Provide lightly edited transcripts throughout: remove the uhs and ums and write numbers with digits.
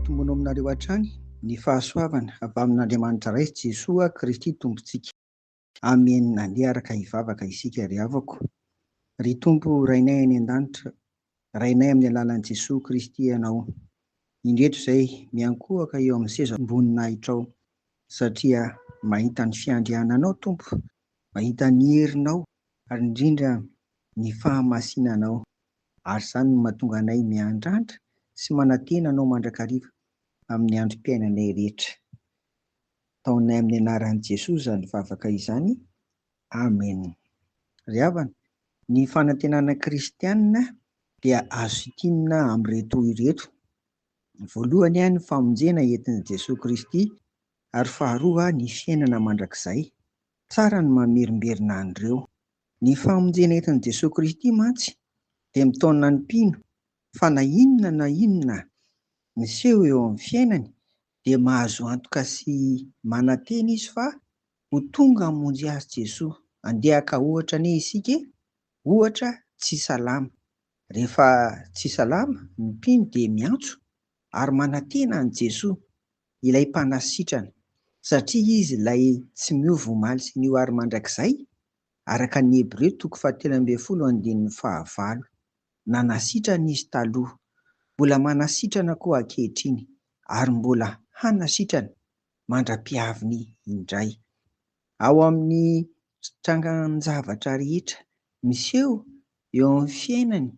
Ampitomboina aminareo hatrany ny fahasoavana avy amin'Andriamanitra Ray sy Jesoa Kristy Tompontsika. Amen. Andeha araka hivavaka isika ry havako. Ry Tompo Rainay any an-danitra, Rainay amin'ny alalan'i Jesoa Kristy Ianao. Indreto izay miankohoka eo amin'ny sezam-boninahitrao satria mahita ny fiandriananao Tompo, mahita ny herinao ary indrindra ny fahamasinanao. Ary izany no mahatonga anay miandrandra sy manantena Anao mandrakariva amin'ny androm-piainanay rehetra. Ataonay amin'ny anaran'i Jesoa izany vavaka izany. Amen. Ry havana, ny fanantenana kristiana dia azo sintinina amin'ireto ireto. Voalohany, ny famonjena entin'i Jesoa Kristy, ary faharoa, ny fiainana mandrakizay. Tsara ny mamerimberina an'ireo. Ny famonjena entin'i Jesoa Kristy mantsy dia mitaona ny mpino fa na inona na inona miseho eo amin'ny fiainany dia mahazo antoka sy manantena izy fa ho tonga hamonjy azy Jesoa. Andeha haka ohatra anie isika e! Ohatra tsy salama. Rehefa tsy salama ny mpino dia miantso ary manantena an'i Jesoa, ilay mpanasitrana, satria Izy ilay tsy miova omaly sy anio ary mandrakizay, araka ny Hebreo toko fahatelo ambin'ny folo andininy fahavalo. Nanasitrana Izy taloha, mbola manasitrana koa ankehitriny, ary mbola hanasitrana mandra-pihaviny indray. Ao amin'ny trangan-javatra rehetra miseho eo amin'ny fiainany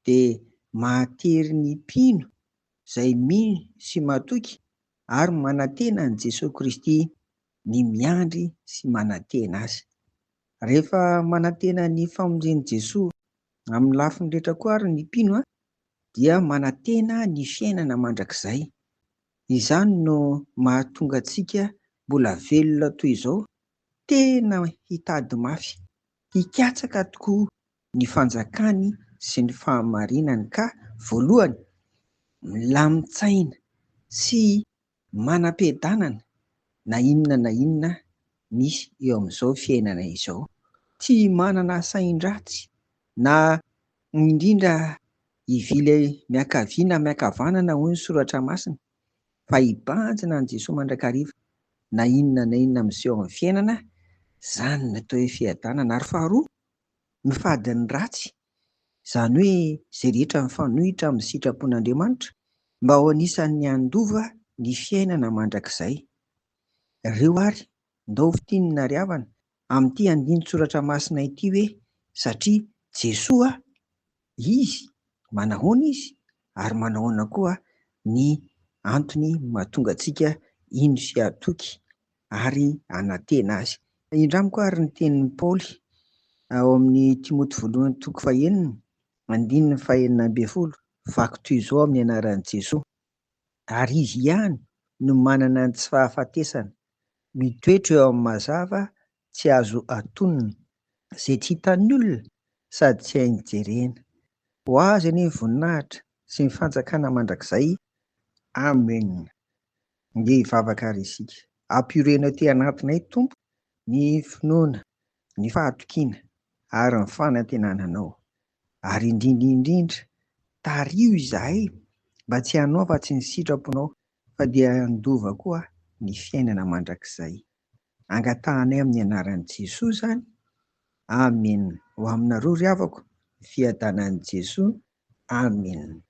dia mahatery ny mpino izay mino sy matoky ary manantena an'i Jesoa Kristy ny miandry sy manantena Azy. Rehefa manantena ny famonjen'i Jesoa amin'ny lafiny rehetra koa ary ny mpino dia manantena ny fiainana mandrakizay. Izany no mahatonga antsika mbola velona toy izao, tena hitady mafy, hikatsaka tokoa ny fanjakany sy ny fahamarinany ka voalohany, milamin-tsaina sy manam-piadanana na inona na inona misy eo amin'izao fiainana izao. Tsy manana sain-dratsy na indrindra hivily miankavia na miankavanana hoy ny soratra masina fa hibanjina an'i Jesoa mandrakariva na inona na inona miseho amin'ny fiainana, izany no atao hoe fiadanana. Ary faharoa, mifady ny ratsy, izany hoe izay rehetra mifanohitra amin'ny sitrapon'Andriamanitra mba ho anisan'ny handova ny fiainana mandrakizay. Ireo ary, ndao fintinina ry havana, amin'ity andinin-tsoratra masina ity hoe satria Jesoa Izy, manahoana Izy ary manahoana koa ny antony mahatonga antsika hino sy hatoky ary hanantena Azy. Indramiko ary ny tenin'i Paoly ao amin'ny Timoty voalohany toko fahenina, andininy fahenina ambin'ny folo, vaky toy izao amin'ny anaran'i Jesoa, Ary Izy ihany no manana ny tsy fahafatesana, mitoetra eo amin'ny mazava tsy azo atonina, izay tsy hitan'ny olona sady tsy hainy jerena. Ho Azy anie ny voninahitra sy ny fanjakana mandrakizay. Amen. Ndeha hivavaka ary isika. Ampioreno aty anatinay Tompo ny finoana, ny fahatokiana ary ny fanantenana Anao. Ary indrindra indrindra, tariho izahay mba tsy hanao afa-tsy ny sitraponao fa dia handova koa ny fiainana mandrakizay. Angatahanay amin'ny anaran'i Jesoa izany. Amen. Ho aminareo ry havako ny fiadanan'i Jesoa. Amen.